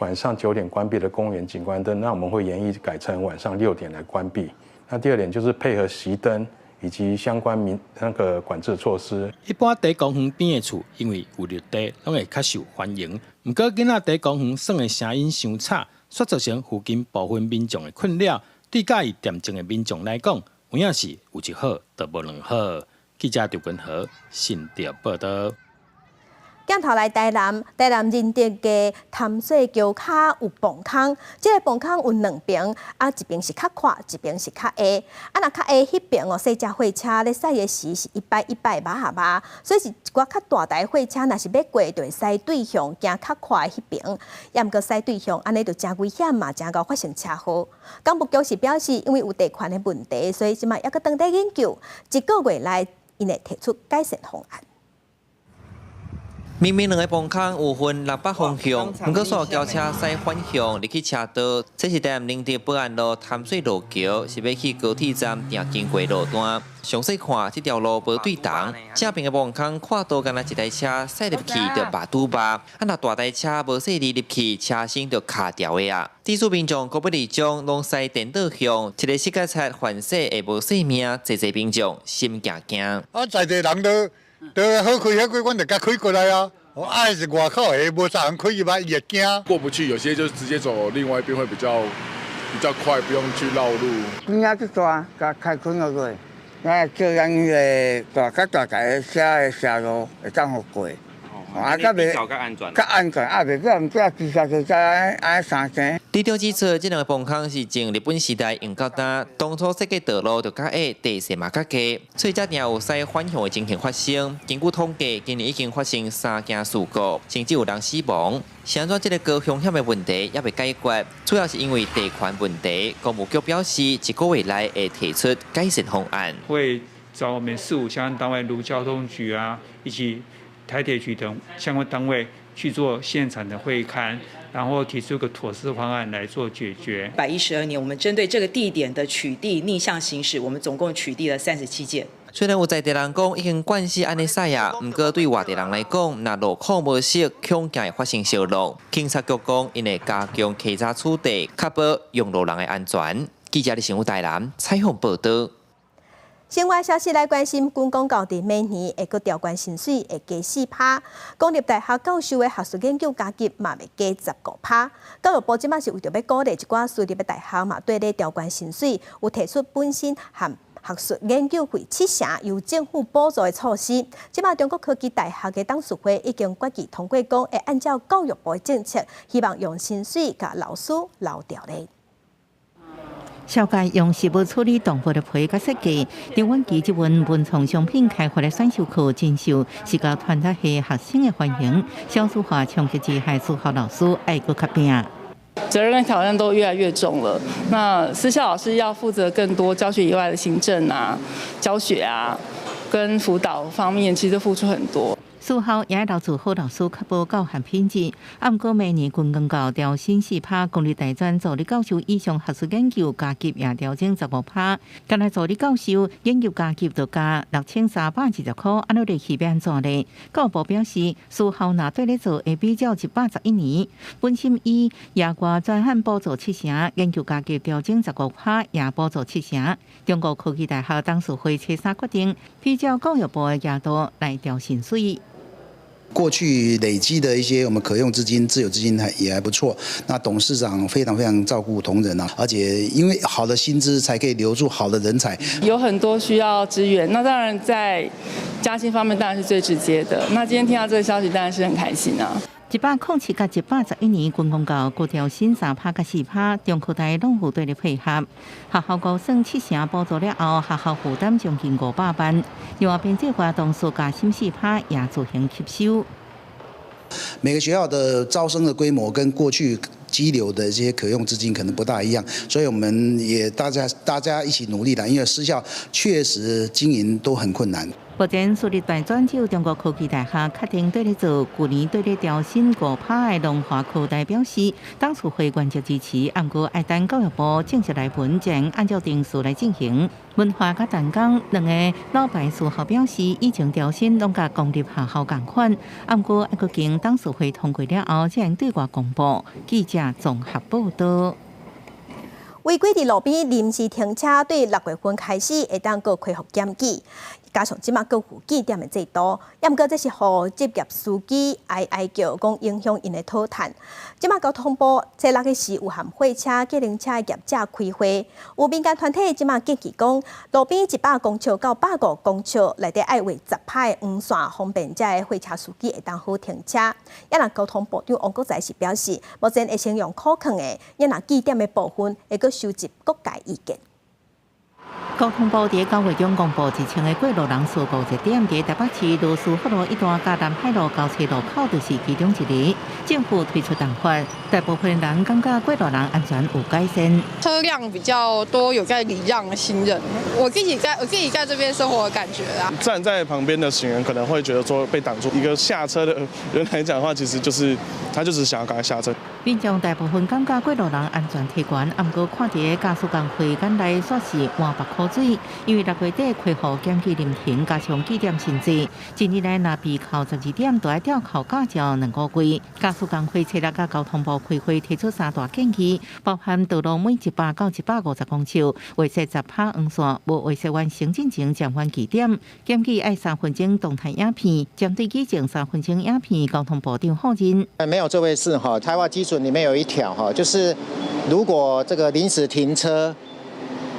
[SPEAKER 17] 晚上9點關閉的公園景觀燈，那我們會研議改成晚上6點來關閉。那第二點就是配合熄燈以及相關民那個管制措施。
[SPEAKER 3] 一般佇公園邊的厝，因為有綠地，攏會較受歡迎。毋過囡仔佇公園耍的聲音傷吵，煞造成附近部分民眾的困擾。對佮意恬靜的民眾來講，有影是有一好就無兩好。記者張君和新竹報導。
[SPEAKER 1] 鏡頭來台南，台南仁德街潭水橋跤有磅空，這个磅空有兩爿，啊一爿是較闊，一爿是較下。啊若較下彼爿哦，細隻貨車咧駛的時是一擺一擺肉仔肉，所以是一寡較大台貨車，若是欲過，就會駛對向行較闊的彼爿。猶毋過駛對向，按呢就誠危險嘛，誠𠢕發生車禍。工務局是表示，因為有地權的問題，所以這馬猶閣當咧研究，一個月內𪜶會提出改善方案。
[SPEAKER 18] 明明兩个磅空有分南北方向，毋過煞轎車駛反向入去車道。這是台南仁德保安路潭水路橋，是欲去高鐵站定經過路段。詳細看，這條路無對同，正爿的磅空闊度敢若一台車駛入去就肉拄肉，啊若大台車無細膩入去，車身就卡牢的啊。致使民眾閣欲離場攏駛顛倒向，一个膝蓋擦犯勢會無性命，濟濟民眾心驚驚。
[SPEAKER 20] 啊，在地人都好開好開，阮就共開過來啊。啊，是外口的，無啥人開入來，伊會驚。
[SPEAKER 21] 過不去，有些就直接走另外一邊會比較快，不用去繞路。
[SPEAKER 22] 邊仔足大，共開寬落去，那叫咱彼个大較大台的車的車路會當予過。啊，較袂較安全，較安全，啊，袂叫人這自殺自殺按三聲。
[SPEAKER 18] 里長指出，這兩个磅空是從日本時代用到今，當初設計道路就較矮，地勢嘛較低，所以才定有駛反向的情形發生。根據統計，今年已經發生三件事故，甚至有人死亡。是按怎這个高風險的問題猶未解決，主要是因為地權問題。工務局表示，一個月內會提出改善方案。
[SPEAKER 23] 會找我們市府相關單位，如交通局啊，以及台鐵局等相關單位去做現場的會勘，然後提出個妥適方案來做解決。
[SPEAKER 30] 112年，我們針對這個地點的取締逆向行駛，我們總共取締了37件。
[SPEAKER 18] 雖然有在地人講已經慣勢按呢駛啊，毋過對外地人來講，若路況無熟，恐驚會發生相挵。警察局講，𪜶會加強稽查取締，確保用路人的安全。記者李成武台南採訪報導。
[SPEAKER 1] 新聞消息來關心，軍公教佇明年會閣調懸薪水，會加4%。公立大學教授的學術研究加給嘛會加15%。教育部這馬是為著欲鼓勵一寡私立的大學嘛，綴咧調懸薪水，有提出本薪和學術研究費7成由政府補助的措施。這馬中國科技大學的董事會已經決議通過，講會按照教育部的政策，希望用薪水共老師留牢咧。
[SPEAKER 6] 紹介用食物處理動物的皮佮設計，張婉琪這份文創商品開發的選修課真受視覺傳達系學生的歡迎。少子化衝擊之下，私校老師愛閣較拚。
[SPEAKER 2] 責任跟挑戰都越來越重了。那私校老師要負責更多教學以外的行政啊、教學啊，跟輔導方面，其實付出很多。
[SPEAKER 6] 私校也留住好老師，確保教學品質。啊，毋過明年軍公教調薪4%，公立大專助理教授以上學術研究加給也調整15%。干焦助理教授研究加給就加6320塊，按呢落去欲按怎咧？教育部表示，私校若綴咧做，會比照111年，本身以額外專項補助7成，研究加給調整15%，也補助7成。中國科技大學董事會初三決定，比照教育部的額度來調薪水。
[SPEAKER 4] 過去累積的一些我們可用資金、自有資金還也還不錯。那董事長非常非常照顧同仁啊，而且因為好的薪資才可以留住好的人才。
[SPEAKER 2] 有很多需要支援，那當然在加薪方面當然是最直接的。那今天聽到這個消息，當然是很開心啊。
[SPEAKER 6] 107佮111年軍公教各調薪3%佮4%，中科大攏有綴咧配合。學校估算7成補助了後，學校負擔將近500萬。另外編制活動數加薪4%也自行吸收。
[SPEAKER 4] 每個學校的招生的規模跟過去積留的這些可用資金可能不大一樣，所以我們也大家一起努力啦。因為私校確實經營都很困難。
[SPEAKER 6] 目前私立大專只有中國科技大學確定綴咧做，舊年綴咧調薪5%的龍華科大表示，董事會原則支持，毋過愛等教育部正式來文，才按照程序來進行。文華佮淡江兩个老牌私校表示，以前調薪攏佮公立學校仝款，毋過愛閣經董事會通過了後，才會對外公布。記者綜合報道。
[SPEAKER 1] 違規佇路邊臨時停車，對6月份開始會當閣恢復檢舉，加上這馬閣有記點的制度，也毋過這是予職業司機哀哀叫，講影響𪜶的討趁。這馬交通部初六彼時有和貨車、計程車業者開會，有民間團體這馬建議講，路邊100公尺到150公尺內底愛畫10拍的黃線，方便遮的貨車司機會當好停車。也若交通部長王國材是表示，目前會先用可控的，也若記點的部分會閣收集各界意見。
[SPEAKER 6] 交通部佇9月中公布1000个過路人數50點，佇台北市羅斯福路一段佮南海路交叉路口就是其中一个。政府推出重罰，大部分人感覺過路人安全有改善。
[SPEAKER 5] 車輛比較多，有在禮讓行人。我自己在這邊生活的感覺啊。
[SPEAKER 8] 站在旁邊的行人可能會覺得說被擋住，一個下車的人來講的話，其實就是他就只想要趕快下車。
[SPEAKER 6] 民眾大部分感覺過路人安全提懸，毋過看佇駕駛工會眼內煞是換目苦水，因為6月底恢復檢舉臨停，加上記點新制，一年來若被扣12點，就愛吊扣駕照2個月。駕駛工會初六佮交通部開會提出三大建議，包含道路每100到150公尺劃設10拍黃線，無劃設完成進前暫緩記點，檢舉愛3分鐘動態影片，針對舉證3分鐘影片，交通部長否認。
[SPEAKER 9] 沒有這回事哈，開發基準裡面有一條哈，就是如果這個臨時停車，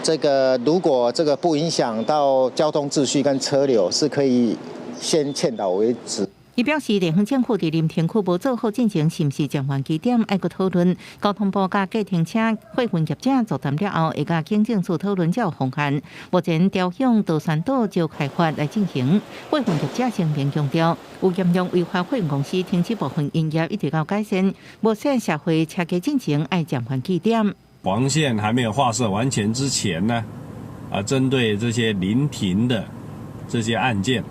[SPEAKER 9] 這個如果這個不影響到交通秩序跟車流，是可以先勸導為止。
[SPEAKER 6] 伊表示，地方政府佇臨停區無做好進前，是毋是暫緩記點愛閣討論？交通部佮計程車貨運業者座談了後，會佮警政署討論才有方案。目前朝向桃山島石開發來進行。貨運業者聲明強調，有嚴重違法貨運公司停止部分營業，一直到改善。目前社會車價進前愛暫緩記點。
[SPEAKER 10] 黃線還沒有劃設完全之前呢，啊，針對這些臨停的這些案件，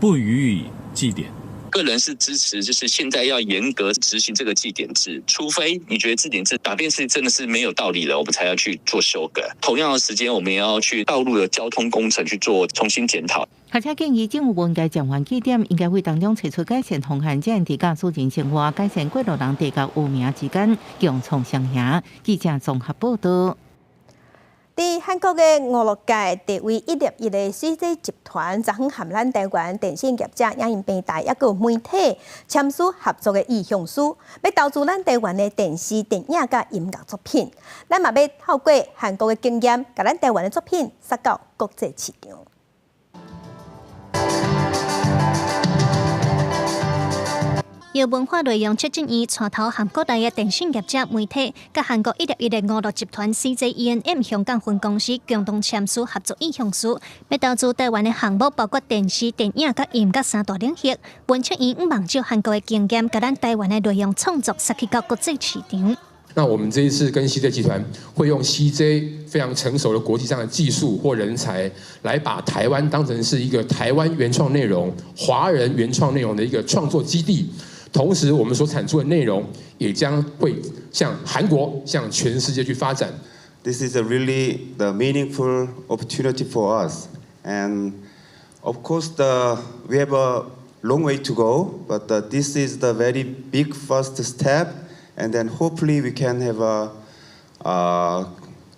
[SPEAKER 10] 不予以記點。
[SPEAKER 11] 個人是支持，就是現在要嚴格執行這個記點制，除非你覺得記點制哪邊是真的是沒有道理的，我們才要去做修改。同樣的時間，我們也要去道路的交通工程去做重新檢討。
[SPEAKER 6] 學者建議政府無應該暫緩記點，應該為當中提出改善方案，才能佇駕駛人生活改善過路人地佮有名之間共創雙贏。記者綜合報道。
[SPEAKER 1] 佇韓國的娛樂界地位一粒一的 CJ 集團，昨昏和咱台灣電信業者、影音平台抑閣有媒體簽署合作的意向書，欲投資咱台灣的電視、電影佮音樂作品。咱嘛欲透過韓國的經驗，共咱台灣的作品殺到國際市場。
[SPEAKER 12] 由文化內容策進院帶頭和國內的電信業者、媒體，佮韓國一粒一个娛樂集團 CJ ENM 香港分公司共同簽署合作意向書，欲投資台灣的項目，包括電視、電影佮音樂三大領域。文策院向望借韓國的經驗，共咱台灣的內容創作殺去到國際市場。
[SPEAKER 13] 那我們這一次跟 CJ 集團會用 CJ 非常成熟的國際上的技術或人才，來把台灣當成是一個台灣原創內容、華人原創內容的一個創作基地。同時，我們所產出的內容也將會向韓國、向全世界去發展。
[SPEAKER 14] This is a really the meaningful opportunity for us, and of course, we have a long way to go, but this is the very big first step. And then hopefully we can have a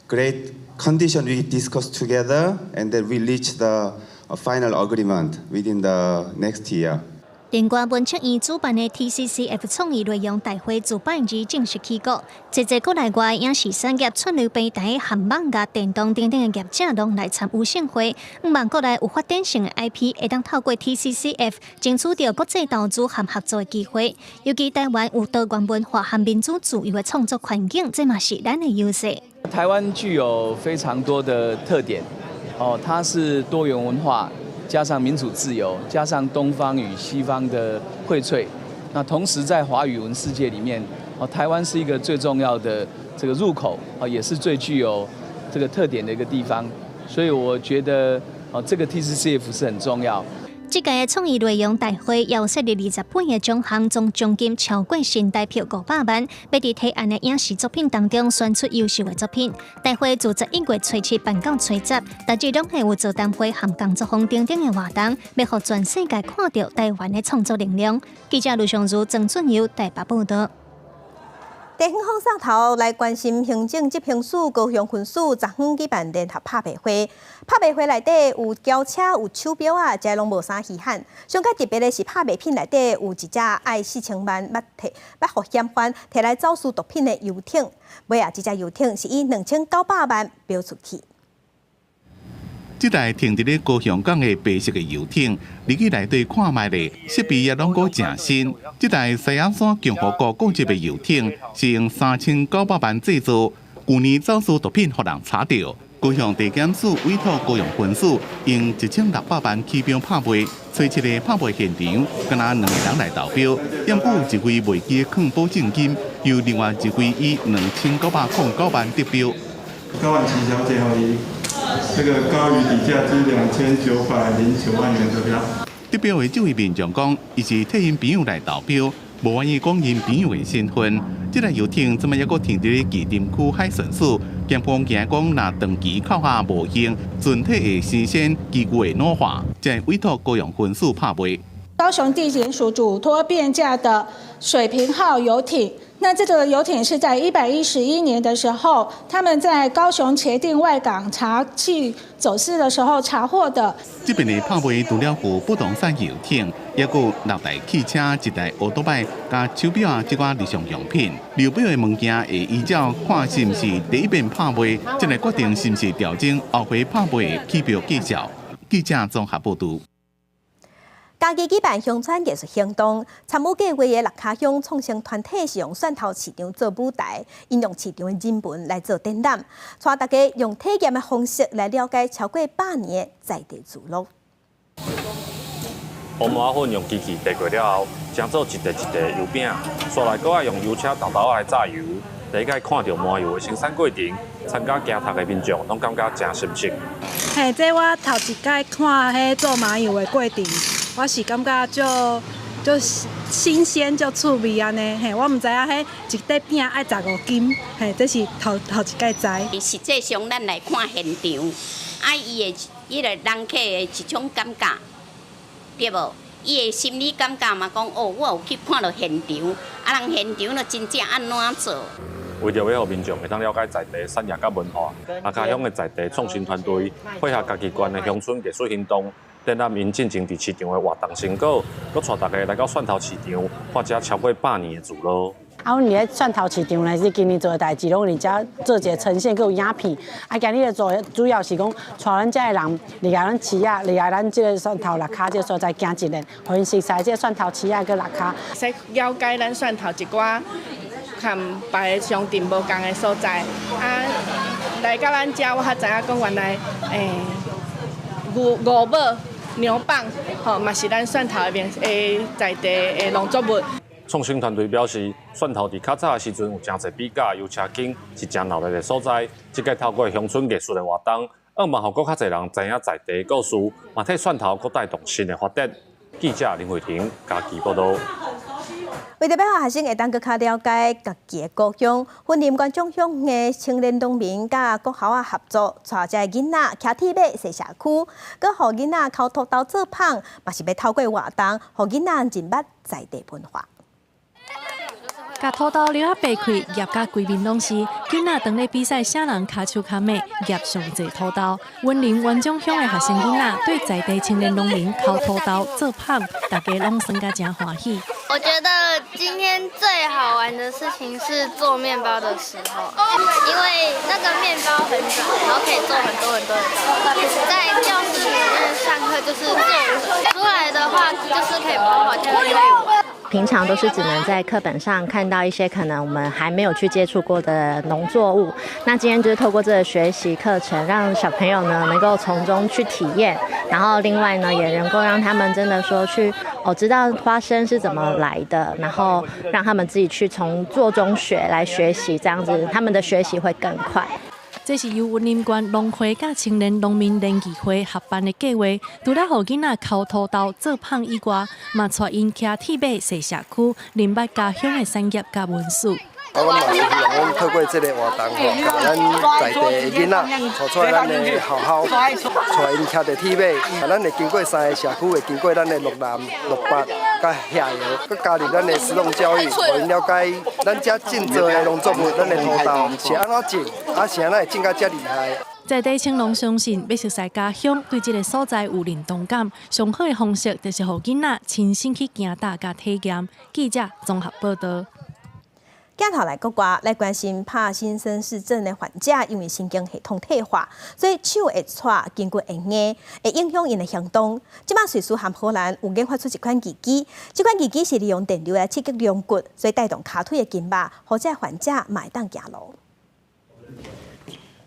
[SPEAKER 14] great condition we discuss together, and then we reach the final agreement within the next year.
[SPEAKER 12] 另外，文策院主辦的 TCCF 創意內容大會自拜二正式起鼓，濟濟國內外影視產業、串流平台、和網絡電動等等的業者攏來參與盛會。向望國內有發展性的 IP，會當透過 TCCF 爭取著國際投資和合作的機會。尤其台灣有多元文化和民主自由的創作環境，這嘛是咱的優勢。
[SPEAKER 19] 台灣具有非常多的特點，哦，它是多元文化。加上民主自由，加上東方與西方的薈萃，那同時在華語文世界裡面，哦，台灣是一個最重要的這個入口，啊，也是最具有這個特點的一個地方，所以我覺得，哦，這個 TCCF 是很重要。
[SPEAKER 12] 這屆的創意內容大會有設立28個獎項，總獎金超過新台票500萬，欲佇提案的影視作品當中選出優秀的作品。大會自11月初7辦到初十，逐日攏會有座談會和工作坊等等的活動，欲予全世界看著台灣的創作能量。記者盧尚如、曾俊佑台北報導。
[SPEAKER 1] 地方風掃頭來關心行政執行署高雄分署昨昏舉辦聯合拍賣會，拍賣會內底有轎車、有手錶仔，這攏無啥稀罕。上較特別的是拍賣品內底有一隻愛4000萬欲提欲予嫌犯提來走私毒品的遊艇，尾仔，這隻遊艇是以2900萬標出去。
[SPEAKER 24] 這台停佇咧高雄港的白色的遊艇，入去內底看覓咧，設備也攏閣誠新。這台西雅山共和國國籍的遊艇是用3900萬製造，舊年走私毒品予人查著。高雄地檢署委託高雄分署用1600萬起標拍賣，初七的拍賣現場，敢若兩个人來投標，毋過一位袂記囥保證金，由另外一位以2909萬得標。
[SPEAKER 25] 高婉琪小姐以這個高於底價之2909萬元得標。
[SPEAKER 24] 得標的這位民眾講，伊是替𪜶朋友來投標，無願意講𪜶朋友的身份。這台遊艇這擺猶閣停佇咧旗津區海巡署，檢方驚講若長期扣押無用，船體會生鉎，機具會老化，才會委託高雄分署拍賣。
[SPEAKER 30] 高雄地檢署囑託變價的水平號遊艇。那這個遊艇是在111年的時候，他們在高雄茄萣外港查緝走私的時候查獲的。
[SPEAKER 24] 這遍的拍賣除了有不動產遊艇，猶閣有六台汽車、一台歐多擺、佮手錶仔這寡日常用品。流標的物件會依照看是毋是第一遍拍賣，才來決定是毋是調整後回拍賣的起標價數。記者綜合報導。
[SPEAKER 1] 嘉義舉辦鄉村藝術行動，參與計劃的六跤鄉創生團體是用蒜頭市場做舞台，𪜶用市場的人文來做展覽，帶大家用體驗的方式來了解超過100年的在地聚落。
[SPEAKER 26] 烏麻粉用機器提過了後，將做一塊一塊油餅，煞來閣愛用油車沓沓來榨油。第一擺看著麻油的生產過程，參加行讀的民眾攏感覺誠深刻。
[SPEAKER 27] 嘿，這我頭一擺看彼做麻油的過程。我是感覺足足新鮮、足趣味按呢，嘿，我毋知影彼一塊餅愛15斤，嘿，這是頭頭一擺知。
[SPEAKER 28] 實際上，咱來看現場，啊，伊的彼个人客的一種感覺，對無？伊的心理感覺嘛，講哦，我有去看著現場，啊，人現場就真正按怎做。
[SPEAKER 26] 為著欲予民眾會當了解在地產業佮文化，六跤鄉的在地創新團隊配合嘉義縣的鄉村藝術行動。展覽𪜶進前佇市場的活動成果，閣帶大家來到蒜頭市場，看這超過百年的聚落。
[SPEAKER 3] 啊，阮佇咧蒜頭市場呢，是今年做的代誌，攏佇遮做一個呈現，閣有影片。啊，今日做主要是講，帶阮遮的人入來咱市仔，入來咱這個蒜頭蚋卡這個所在行一遍，予𪜶熟似這個蒜頭市仔佮蚋卡。
[SPEAKER 2] 使了解咱蒜頭一寡佮別个鄉鎮無仝的所在。啊，來到咱遮，我才知影講原來，牛五寶、牛蒡，吼，嘛是咱蒜頭的名的在地的農作物。
[SPEAKER 26] 創新團隊表示，蒜頭佇較早的時陣有誠濟比價油車間是誠鬧熱的所在。這屆透過鄉村藝術的活動，希望予閣較濟人知影在地的故事，嘛替蒜頭閣帶動新的發展。記者林慧婷嘉義報導。
[SPEAKER 1] 為著欲予學生會當閣較了解家己的故鄉，雲林縣長鄉的青年農民佮國校仔合作，帶遮的囡仔騎鐵馬踅社區，閣予囡仔剾土豆做麭，嘛是欲透過活動，予囡仔認捌在地文化。
[SPEAKER 7] 共土豆捏啊白開，攑甲規面攏是。囡仔當咧比賽，啥人跤手較猛，攑上濟土豆。雲林員松鄉的學生囡仔對在地青年農民剾土豆做麭，大家攏耍甲誠歡喜。
[SPEAKER 15] 我覺得今天最好玩的事情是做麵包的時候，因為那個麵包很軟，然後可以做很多很多的。在教室裡面上課就是坐著，出來的話就是可以跑跑跳跳。
[SPEAKER 16] 平常都是只能在課本上看到一些可能我們還沒有去接觸過的農作物。那今天就是透過這個學習課程，讓小朋友呢能夠從中去體驗，然後另外呢也能夠讓他們真的說去哦知道花生是怎麼來的，然後讓他們自己去從做中學來學習，這樣子他們的學習會更快。
[SPEAKER 7] 這是由雲林縣農會佮青年農民聯誼會合辦的計劃，除了予囡仔剾土豆做麭以外，嘛帶𪜶騎鐵馬踅社區，認捌家鄉的產業佮文史。
[SPEAKER 17] 啊，阮嘛是希望講透過這個活動吼，共咱在地的囡仔帶出來咱的學校，帶𪜶騎著鐵馬，啊，咱會經過三个社區，會經過咱的鹿南、鹿八、佮下瑤，閣加入咱的食農教育，予𪜶了解咱遮種植的農作物，咱的土豆是按怎種，啊是按怎會種甲遮厲害。
[SPEAKER 7] 在地青農相信，欲熟似家鄉，對這个所在有認同感，上好的方式就是予囡仔親身去行踏佮體驗。記者綜合報導。
[SPEAKER 1] 鏡頭來國外來關心帕金森氏症的患者，因為神經系統退化，所以手會掣，筋骨會硬，會影響𪜶的行動。這擺瑞士和荷蘭有研發出一款義肢，這款義肢是利用電流來刺激龍骨，所以帶動跤腿的筋肉，予這患者嘛會當行路。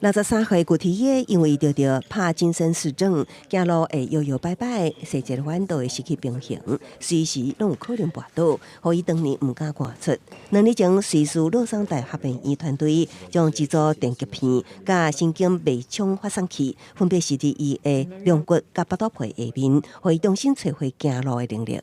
[SPEAKER 20] 63歲古提耶因為著著帕金森氏症，行路會搖搖擺擺，踅一个彎都會失去平衡，隨時攏有可能跋倒，予伊當年毋敢外出。2年前，瑞士洛桑大學病院團隊將一組電極片佮神經脈衝發送器，分別設佇伊的龍骨佮腹肚皮下面，予伊重新揣回行路的能力。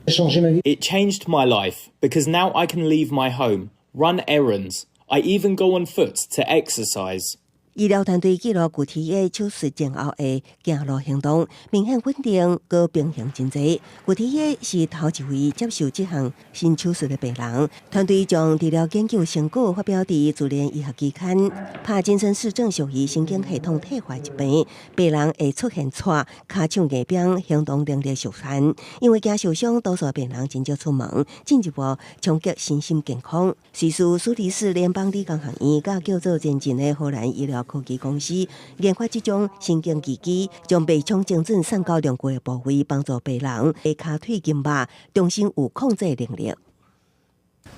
[SPEAKER 21] It changed my life because now I can leave my home, run errands. I even go on foot to exercise.
[SPEAKER 20] 醫療團隊記錄古提耶手術前後的行路行動，明顯穩定，閣平衡真濟。古提耶是頭一位接受這項新手術的病人。團隊將治療研究成果發表佇《自然醫學期刊》。帕金森氏症屬於神經系統退化疾病，病人會出現掣、跤手硬繃、行動能力受限。因為驚受傷，多數病人真少出門，進一步衝擊身心健康。瑞士蘇黎世聯邦理工學院佮叫做前進的荷蘭醫療科技公司研發這種神經義肢，將脈衝精準送到龍骨的部位，幫助病人的跤腿筋肉重新有控制能力。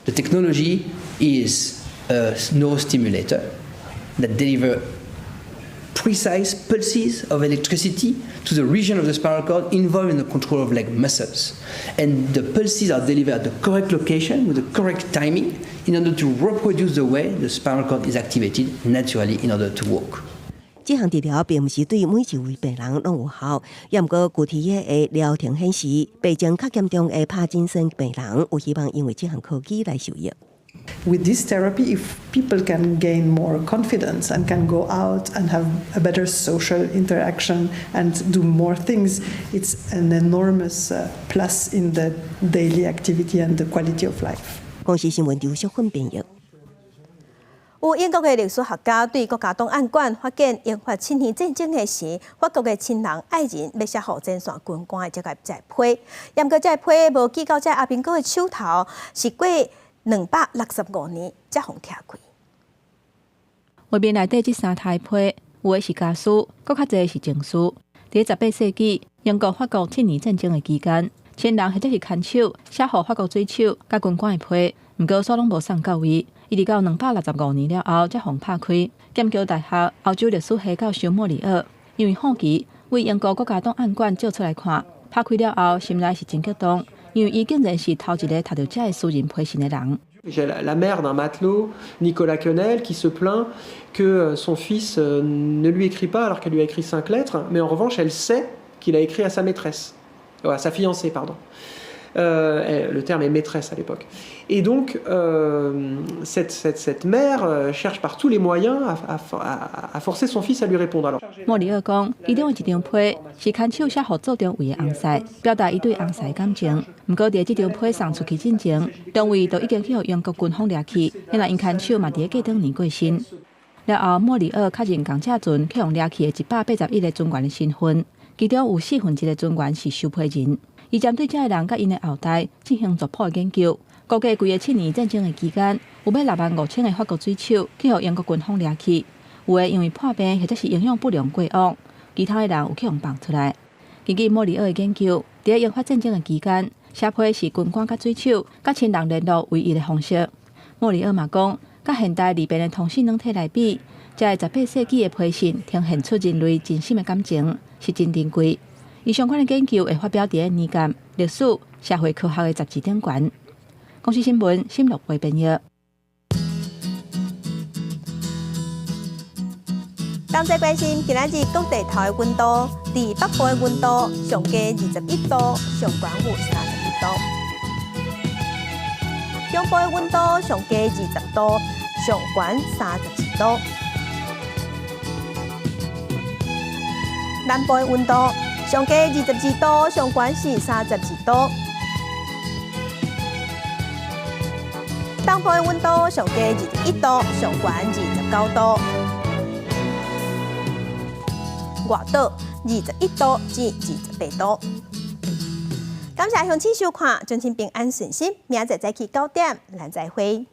[SPEAKER 22] The technology is a neurostimulator that deliver precise pulses of electricity to the region of the spinal cord involved in the control of leg muscles. And the pulses are delivered at the correct location with the correct timing in order to reproduce the way the spinal cord is activated naturally in order to walk.
[SPEAKER 20] 這項治療並毋是對每一位病人攏有效，也毋過具體的療程顯示，病情較嚴重的帕金森病人有希望因為這項科技來受益。
[SPEAKER 23] With this therapy, if people can gain more confidence and can go out and have a better social interaction and do more things, it's an enormous plus in the daily activity and the quality of life.
[SPEAKER 20] 公視新聞劉淑芬編譯。
[SPEAKER 1] 有英國的歷史學家對國家檔案館發現英法七年戰爭的時，法國的親人愛人欲寫予前線軍官的這个批，毋過這个批無寄到這阿兵哥的手頭，是過。265年才予拆開。
[SPEAKER 4] 畫面內底這三刣批，有的是家書，閣較濟是情書。佇18世紀，英國法國七年戰爭的期間，親人或者是牽手寫予法國水手佮軍官的批，毋過煞攏無送到位。一直到265年了後，才予拍開。劍橋大學歐洲歷史系教授莫里奧，因為好奇，為英國國家檔案館借出來看。拍開了後，心內是真激動，因為伊竟然是頭一个讀著這个私人批信的人。
[SPEAKER 5] J'ai la mère d'un matelot, Nicolas Quenel, qui se plaint que son fils ne lui écrit pas alors qu'elle lui a écrit cinq lettres, mais en revanche, elle sait qu'il a écrit à sa maîtresse, à sa fiancée, pardon. Le terme est maîtresse à l'époque. Et donc, cette mère cherche par tous les moyens à forcer son fils à lui répondre. Alors,
[SPEAKER 4] 莫里奧講，其中的一張批是牽手寫予做中尉的翁婿，表達伊對翁婿的感情。毋過，佇這張批送出去進前，中尉就已經去予英國軍方掠去，因為𪜶牽手嘛佇咧過當年過身。了後，莫里奧確認共隻船去予掠去的181個船員的身份，其中有四分之一个船員是收批人。伊針對這个人佮𪜶的後代進行族譜的研究，估計規个七年戰爭的期間，有欲6萬5千个法國水手去予英國軍方掠去，有的因為破病或者是營養不良過往，其他的人有去予放出來。根據莫里奧的研究，佇英法戰爭的期間，寫批是軍官佮水手佮親人聯絡唯一的方式。莫里奧嘛講，佮現代利便的通訊軟體來比，這个18世紀的批信呈現出人類真心的感情，是真珍貴。伊相關的研究會發表佇咧年鑑、歷史、社會科學的雜誌頂懸。公視新聞，新樂會編譯。
[SPEAKER 1] 同齊關心今仔日各地頭的溫度，佇北部的溫度上低21度，上懸有31度；中部的溫度上低20度，上懸32度；南部的溫度上低22度，上懸是32度；東部的溫度上低21度，上懸29度。外島21度至28度。感謝鄉親收看，祝親平安順心，明仔載早起9點，咱再會。